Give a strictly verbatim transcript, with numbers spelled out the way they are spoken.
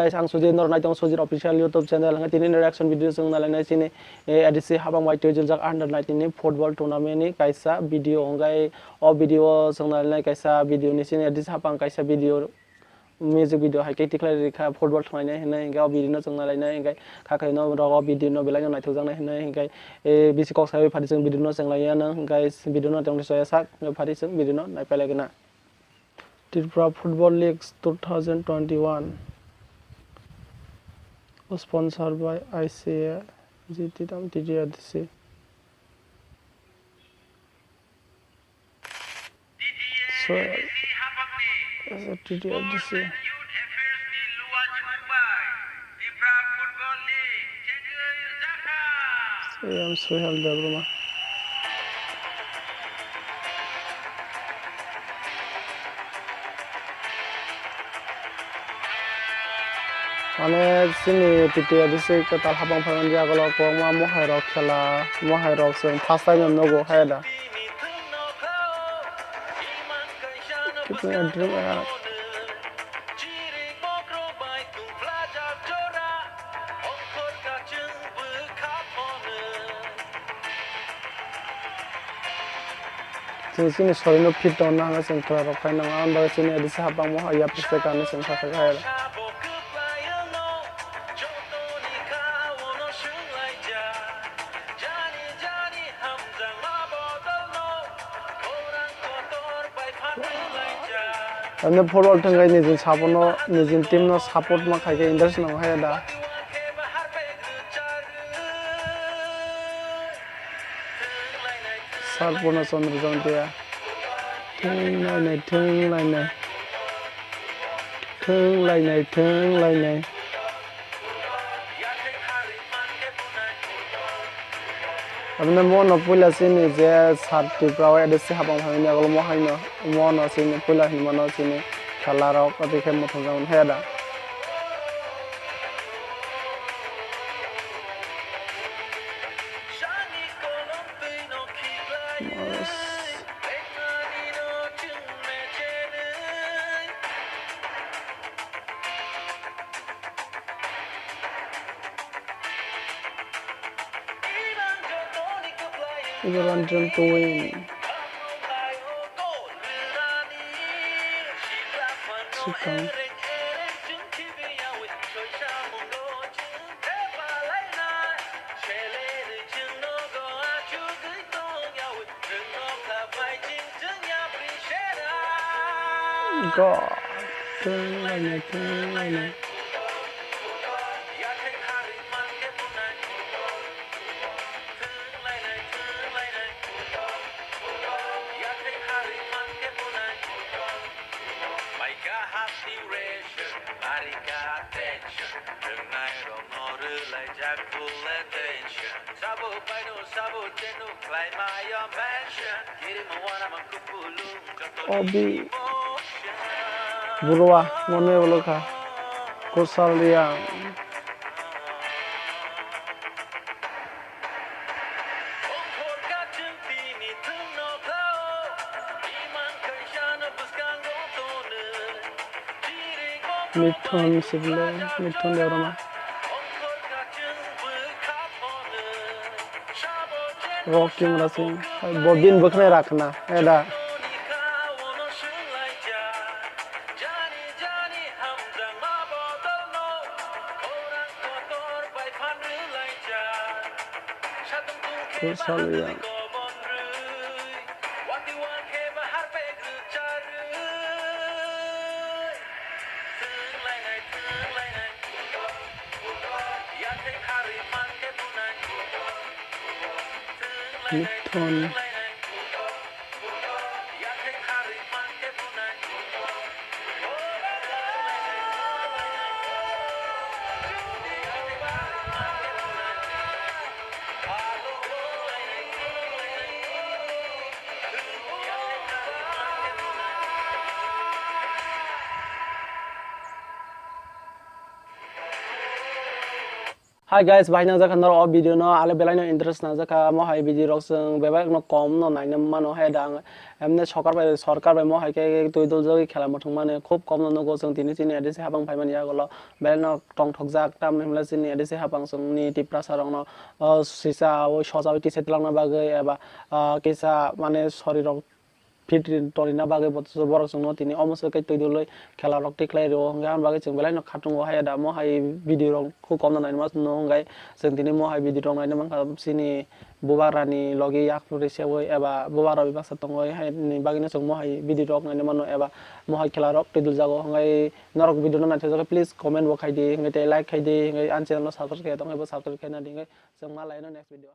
Guys, ang Sujit, norok naitongo Sujit official YouTube channel. Hwnkhe tini reaction video chwng nalainai chini, eh, A D C habang bai twijwljak under nineteen ni football tournament ni kaisa video. Hwnkhe o video chwng nalainai kaisa video ni chini A D C habang kaisa video, music video hai khe tikhlai rikha football thwnglainai hinwi. Hwnkhe o video no chwng nalainai, hwnkhe kha khe no rok o video no belai no naithokjaknai hinwi. Hwnkhe, eh, bisi kok saui phari chwng video no chwng laiya nang. Hwnkhe video no tongthok soya sak phari chwng video no naiphai lai gana. Tripura Football League two thousand twenty-one, sponsored by I C A, G T Dam, T T R D C. So, T T R D C. Ayang Suhel Debbarma. Mane chini T T R D C kwtal habang phaimani yagulo kwbangma mohai rok khela, mohai rok chwng first time no nugo hai da. Keeping a dream around. Chwng chini sorino fit tongna hwnwi chwng khela rok khai nang, aboni bagwi chini A D C habangma yapri se kanwi chwng kha kha kha. Ani football thangwi nijin sabono, nijin team no support ma khai khe interest nang hai da. Sarpurna Chandra Jamatia. Thwng lainai, thwng lainai. Thwng lainai, thwng lainai. Aboni mono puila chini je sat Tripura o A D C habang phaimani yagulo mohaino, mono chini puila hinmano chini khela rok aboni khe muthungjakmani hai da. Ibaran jump to win. Sikang. Go. Thwng lainai, thwng lainai. Obi. Burwa, mone ulo kha. Kusal Riyang. Mithun Siblo, Mithun Debbarma. Rocky Murasing, bo bini bwkhwnai rakna, eda. Kusal Riyang. Mithun. Hi guys, bahai nangjakha norok o video no, ale belai no interest nangjakha, mo hai video rok chwng bebak no kom no naina mano, hai da ang emne sokar bai, sorkar bai mo hai khe twi dol jagwi khela muthung mani khub kom no nugo chwng tini chini A D C habang phai mani yago lo belai no tongthok jak, tamni hwnle chini A D C habang chwng ni Tiprasa rok no, o, sisa o soja o tisai twlangna bagwi eba, ah, kisa mane sori rok fit ri-, torina bagwi bo-, borok chwngno tini omo se khe twi dwlwi khela rok tikhlai rwo, hwnkhe aboni bagwi chwng belai no khatungo, hai da mo hai video rok khub kom no naima no hwnkhe chwng tini mo hai video rok naina mankha chini bubagrani logi yak phuri sewi eba bubagra bai baksa tongwi, hai ni bagwi no chwng mo hai video rok naina mano eba mo hai khela rok twi dwljago, hwnkhe norok video no naithok jakhe please comment bo khai di, hwnkhe tei like khai di, hwnkhe ani channel no subscribe khe tongkhe bo subscribe khai na di, hwnkhe chwng ma lai no next video.